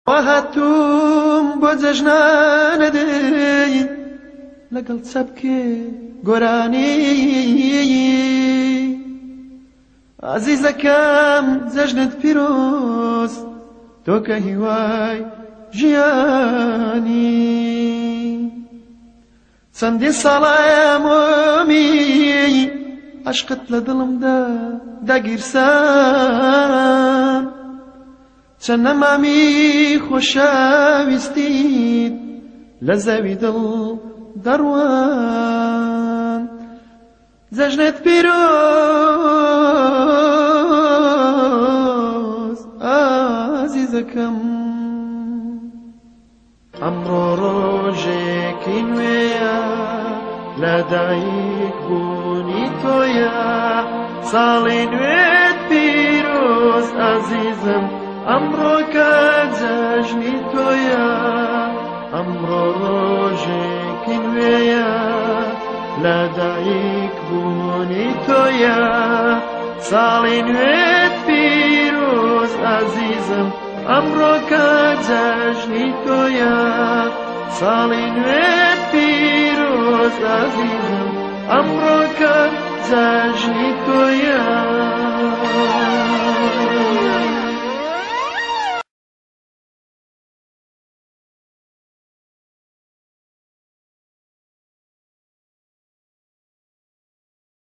وا هاتووم بۆ جەژنانە دێی لەگەڵ چەپکێ گۆرانی. ئازیزەکەم جەژنت پیرۆز، تۆ کە هیوای ژیانی. چەندین ساڵە مۆمی عەشقت لە دڵمدا داگیرسان. چەند نەمامی خۆشەویستیت لە زەوی دڵ دەڕوان. جەژنت پیرۆز ئازیزەکەم. ئەمڕۆ ڕۆژێکی نوێیە، لەدایک بوونی تۆیە، ساڵی نوێت پیرۆز ئازیزم، ئەمڕۆکە جەژنی تۆیە. ئەمڕۆ ڕۆژێکی نوێیە، لەدایک بوونی تۆیە، ساڵی نوێت پیرۆز ئازیزم، ئەمڕۆکە جەژنی تۆیە. ساڵی نوێت پیرۆز ئازیزم، ئەمڕۆکە جەژنی تۆیە.